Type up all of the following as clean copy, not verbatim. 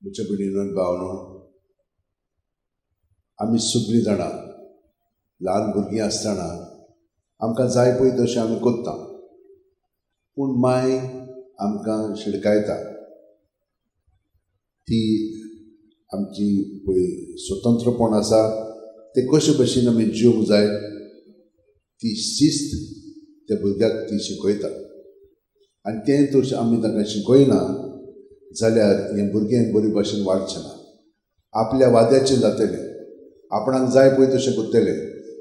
म्हज्या भयणीनो भावनो, आमी सगळीं जाणां ल्हान भुरगीं आसतना आमकां जाय पळय तशें आमी करता, पूण माय आमकां शिडकायता. ती आमची पळय स्वतंत्रपण आसा तें कशे भशेन आमी जिवंक जाय ती शिस्त त्या भुरग्याक ती शिकयता. आनी तें तर आमी तांकां शिकयना जाल्यार हें भुरगें बरे भशेन वाडचें ना, आपल्या वाद्याचें जातलें, आपणाक जाय पळय तशें करतलें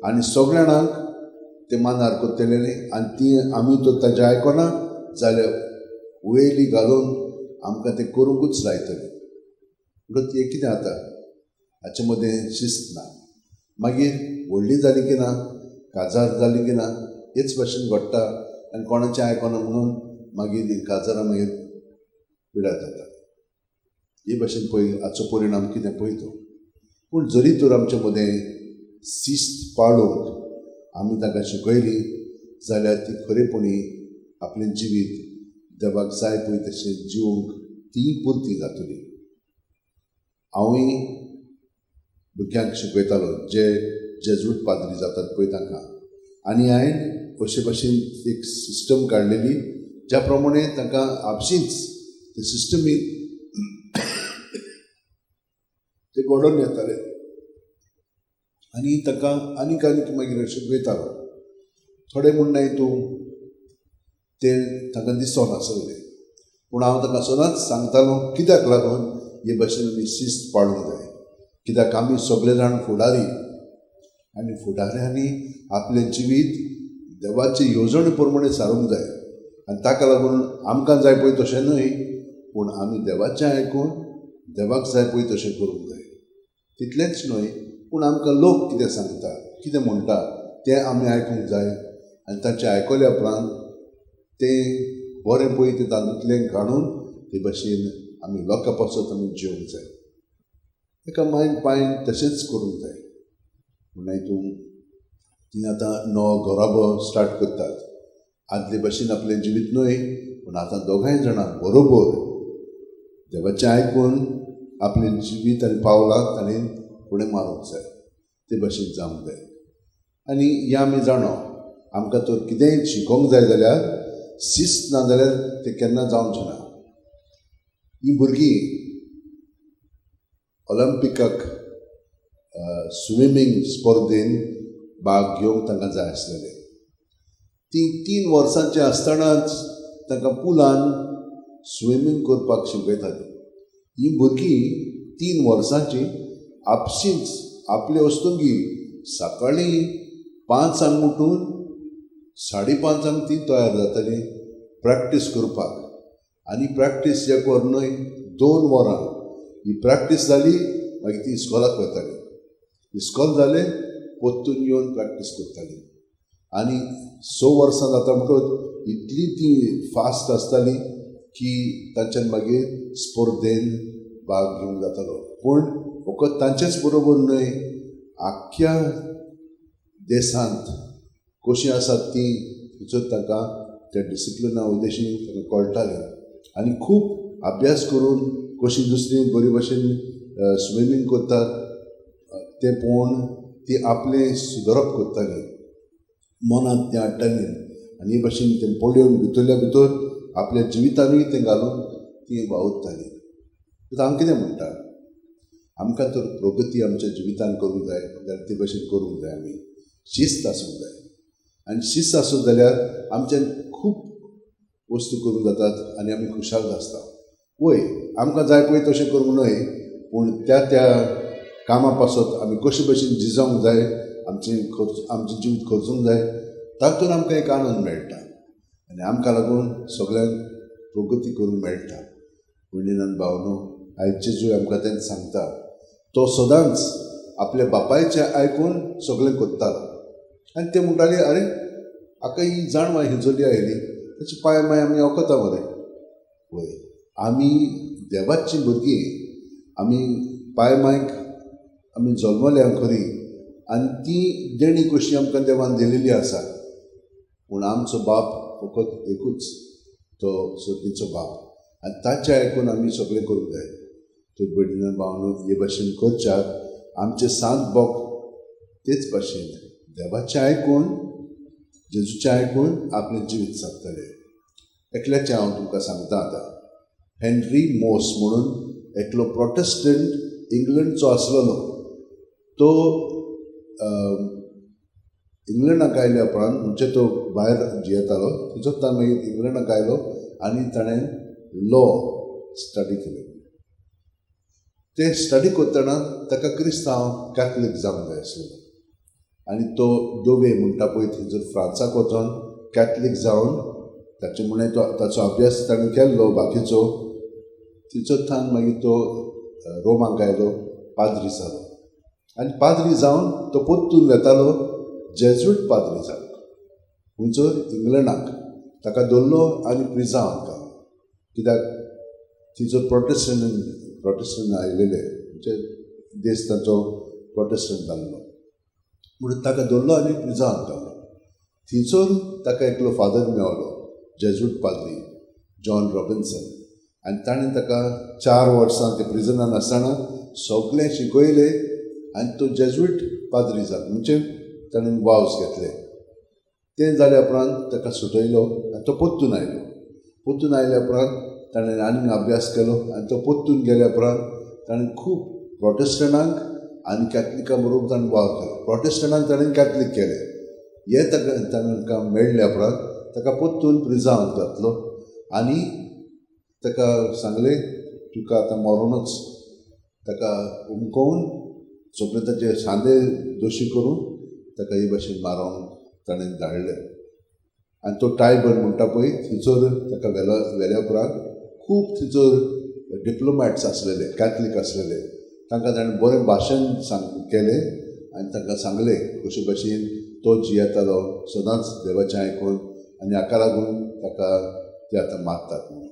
आनी सगळ्या जाणांक तें मानार करतलें न्ही. आनी ती आमी तर ताजें आयकना जाल्यार वयली घालून आमकां तें करूंकूच लायतलें. म्हणटकच हें कितें जाता, हाचे मदें शिस्त ना. मागीर व्हडलीं जालीं की ना, काजार जालीं की ना, हेच भाशेन घडटा आनी कोणाचें आयकना म्हणून मागीर हीं काजारां मागीर पिड्यार जाता. हे भाशेन पळय हाचो परिणाम कितें पळय तो. पूण जरी तर आमचे मदें शिस्त पाळूंक आमी तांकां शिकयली जाल्यार ती खरेपणी आपलें जिवीत देवाक जाय पळय तशें जिवंक ती पुरती जातली. हांवूय भुरग्यांक शिकयतालो जे जेजूट पाद्री जातात पळय तांकां, आनी हांवें अशे भाशेन एक सिस्टम काडलेली ज्या प्रमाणे तांकां आपशींच ते सिस्टमीक ते घडोवन येताले आनी तांकां आनीक आनीक मागीर शिकयतालो. थोडे म्हणनाय तूं तें तांकां दिसनासलें, पूण हांव तांकां सदांच सांगतालो कित्याक लागून हे भाशेन आमी शिस्त पाळूंक जाय, कित्याक आमी सगळे जाण फुडारी आनी फुडाऱ्यांनी आपलें जिवीत देवाचे येवजणे प्रमाणे सारूंक जाय. आनी ताका लागून आमकां जाय पळय तशें न्हय, पूण आमी देवाचें आयकून देवाक जाय पळय तशें करूंक जाय. तितलेंच न्हय, पूण आमकां लोक कितें सांगता कितें म्हणटा तें आमी आयकूंक जाय आनी तांचें आयकल्या उपरांत तें बरें पळय तें तातूंतलें काडून ते भाशेन आमी लोकां पासत आमी जेवंक जाय. एका मायन पायन तशेंच करूंक जाय. म्हणून तूं तीं आतां नवो घराबो स्टार्ट करतात, आदले भाशेन आपलें जिवीत न्हय, पूण आतां दोगांय जाणां बरोबर देवाचें आयकून आपलें जिवीत आनी पावलां ताणें फुडें मारूंक जाय, ते भाशेन जावंक जाय. आनी हें आमी जाणो, आमकां तर कितेंय शिकोंक जाय जाल्यार शिस्त ना जाल्यार तें केन्ना जावचें ना. हीं भुरगीं ऑलिंपिकाक स्विमींग स्पर्धेन भाग घेवंक तांकां जाय आसलेलें. तीं 3 वर्सांचीं आसतनाच तांकां पुलान स्विमींग करपाक शिकयतालीं. हीं भुरगीं 3 वर्सांचीं आपशींच आपले वस्तुंगी सकाळीं 5 उठून 5:30 तीं तयार जातालीं प्रॅक्टीस करपाक. आनी प्रॅक्टीस 1 वर न्हय, 2 वरां ही प्रॅक्टीस जाली, मागीर ती इस्कॉलाक वताली. इस्कॉल जालें परतून येवन प्रॅक्टीस करताली. आनी 6 वर्सां जाता म्हणटकच इतली ती फास्ट आसताली की तांच्यान मागीर स्पर्धेन भाग घेवंक जातालो. पूण फकत तांचेच बरोबर न्हय, आख्ख्या देशांत कशीं आसात तीं थंयसर तांकां त्या डिसिप्लिना उद्देशी तांकां कळटालें. आनी खूब अभ्यास करून कशी दुसरी बरे भशेन स्विमींग करतात तें पळोवन ती आपलें सुदारप करताली, मनांत तें हाडटालीं. आनी हे भशेन तें पळोवन भितरल्या भितर आपल्या जिवितानूय तें घालून ती वावुरतालीं. आतां हांव कितें म्हणटा, आमकां तर प्रगती आमच्या जिवितान करूंक जाय जाल्यार ते भशेन करूंक जाय. आमी शिस्त आसूंक जाय आनी शिस्त आसत जाल्यार आमच्यान खूब वस्तू करूंक जातात आनी आमी खुशाल आसता. वय आमकां जाय पळय तशें करूंक न्हय, पूण त्या त्या कामा पासत आमी कशे भशेन जिजोवंक जाय, आमचें खर्च आमचें जिवीत खर्चूंक जाय, तातूंत आमकां एक आनंद मेळटा आनी आमकां लागून सगळ्यांक प्रगती करूंक मेळटा. भयणीन आनी भावनो, आयज जेजू आमकां तेंच सांगता, तो सदांच आपल्या बापायचें आयकून सगळें करतालो. आनी ते म्हणटाले, आरे हाका ही जाणवाय ही आयली, ताचे पांय माय आमी वखता मरे. वय आमी देवाचीं भुरगीं, आमी पांय मायक आमी जल्मल्या खरी आनी ती देणी कशी आमकां देवान दिलेली आसा, पूण आमचो बाप फकत एकूच, तो सर्तीचो बाप, आनी ताचें आयकून आमी सगळें करूंक जाय. तर भयणीन भावनो, हे भाशेन करच्याक आमचे सांत बोक तेच भाशेन देवाचें आयकून, जेजूचें आयकून आपलें जिवीत सारतलें. एकल्याचें हांव तुमकां सांगता आतां. हेनरी मोस म्हणून एकलो प्रोटेस्टंट इंग्लंडचो आसलेलो. तो इंग्लंडाक आयल्या उपरांत, म्हणजे तो भायर जियेतालो, थंयसर ताणें मागीर इंग्लंडाक आयलो आनी ताणें लॉ स्टडी केलें. ते स्टडी करतना ताका क्रिस्तांव कॅथलीक जावंक जाय आसलेलो आनी तो दोवे म्हणटा पळय थंयसर फ्रांसाक वचोन कॅथलीक जावन ताचे म्हणणें तो ताचो अभ्यास ताणें केल्लो बाकीचो. थंयसर थावन मागीर तो रोमाक आयलो, पाद्री जालो आनी पाद्री जावन तो परतून वेतालो जेज्वीट पाद्री जावंक खंयसर इंग्लंडाक. ताका धरलो आनी प्रिजांवांत घालो, कित्याक थंयसर प्रोटेस्टंट आयलेले, म्हणजे देश तांचो प्रोटेस्टंट जाल्लो म्हणून ताका धरलो आनी प्रिजांवांत घालो. थंयसर ताका एकलो फादर मेवलो, जेज्वीट पाद्री जॉन रॉबिन्सन, आनी ताणें ताका 4 वर्सां ते प्रिजनान आसतना सगळें शिकयलें आनी तो जेज्वीट पाद्री जालो, म्हणजे ताणें वावज घेतले. तें जाल्या उपरांत ताका सुटयलो आनी तो परतून आयलो. परतून आयल्या उपरांत ताणें आनीक अभ्यास केलो आनी तो परतून गेल्या उपरांत ताणें खूब प्रोटेस्टंटांक आनी कॅथलिकां बरोबर ताणें वावर केलो. प्रोटेस्टंटांक ताणें कॅथलीक केलें. हें ताका तांकां मेळ्ळ्या उपरांत ताका परतून प्रिजांवांत घातलो आनी ताका सांगलें, तुका आतां मरोनूच. ताका उमकोवन सगळे ताचे सांदे दोशी करून ताका हे भाशेन मारोंक ताणें धाडलें. आनी तो टायबर म्हणटा पळय थंयसर ताका व्हेल्या उपरांत खूब थंयसर डिप्लोमॅट्स आसलेले, कॅथलीक आसलेले, तांकां ताणें बरें भाशण केलें आनी तांकां सांगलें कशे भाशेन तो जियेतालो सदांच देवाचें आयकून आनी हाका लागून ताका ते आतां मारतात म्हणून.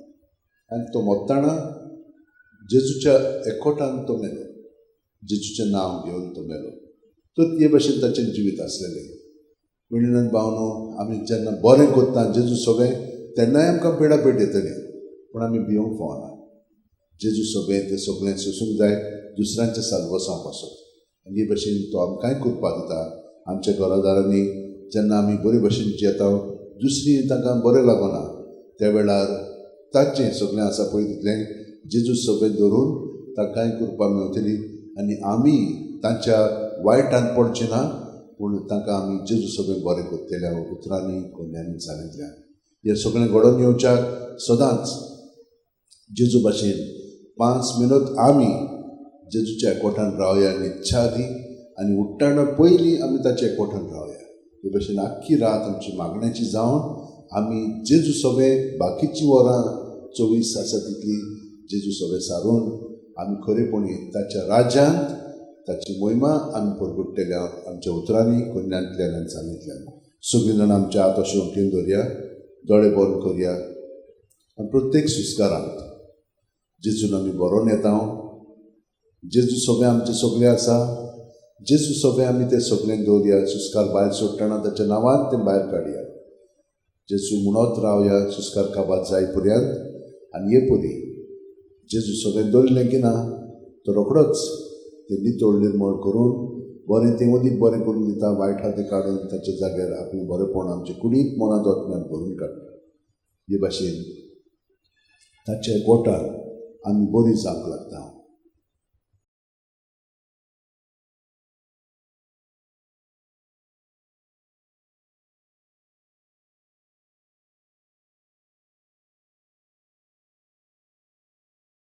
आनी तो मरतना जेजूच्या एकवटान तो मेलो, जेजूचें नांव घेवन तो मेलो. तर ते भाशेन ताचें जिवीत आसलेलें. भयणीन भावनो, आमी जेन्ना बरें करता जेजू सगळें तेन्नाय आमकां पेडापेट येतली, पूण आमी भिवंक फावना. जेजू सगळें तें सगळें सोसूंक जाय दुसऱ्यांच्या साल्वासांव पासत. आनी हे भाशेन तो आमकांय करपाक दिता. आमच्या घरादारांनी जेन्ना आमी बरे भाशेन जियेता, दुसरी तांकां बरें लागना, त्या वेळार तांचें सगळें आसा पळय तितलें जेजू सगळें धरून तांकांय कृपा मेवतली आनी आमी तांच्या वायटान पडचें ना, पूण तांकां आमी जेजू सगळें बरें करतले उतरांनी कोन्यांनी चालींतल्यान. हें सगळें घडोवन येवच्याक सदांच जेजू भाशेन 5 मिनट आमी जेजूच्या एकवटान रावया न्हिदच्या आदी आनी उठ्ठना पयलीं आमी ताच्या एकवटान रावया. हे भाशेन आख्खी रात आमची मागण्याची जावन आमी जेजू सगळें बाकीची वरां 24 आसा तितली जेजू सगळें सारून आमी खरेपणी ताच्या राज्यांत ताची मोहिमा आमी परगुट्टेल्या आमच्या उतरांनी, कोन्यांतल्यान आनी चालींतल्यान. सगळीं जाणां आमच्या हात अशें उठून दवरया, दोळे बंद करया आनी प्रत्येक सुस्कारांत जेजून आमी बरोवन येता. जेजू सगळें आमचें सगळें आसा, जेजू सगळें आमी तें सगळें दवरया. सुस्कार भायर सोडटना ताच्या नांवान तें भायर काडया. जेजू म्हणत रावया सुस्कार काबार जाय पर्यंत. आनी हे परी जेजू सगळें दवरलें की ना तो रोखडोच तें नितळ निर्मळ करून बरें तें उदीक बरें करून दिता, वायट आहा तें काडून ताच्या जाग्यार आपलें बरेंपण आमचे कुडींत मनांत आत्म्यांत भरून काडटा. हे भाशेन ताच्या गोटान आमी बरी जावंक लागता.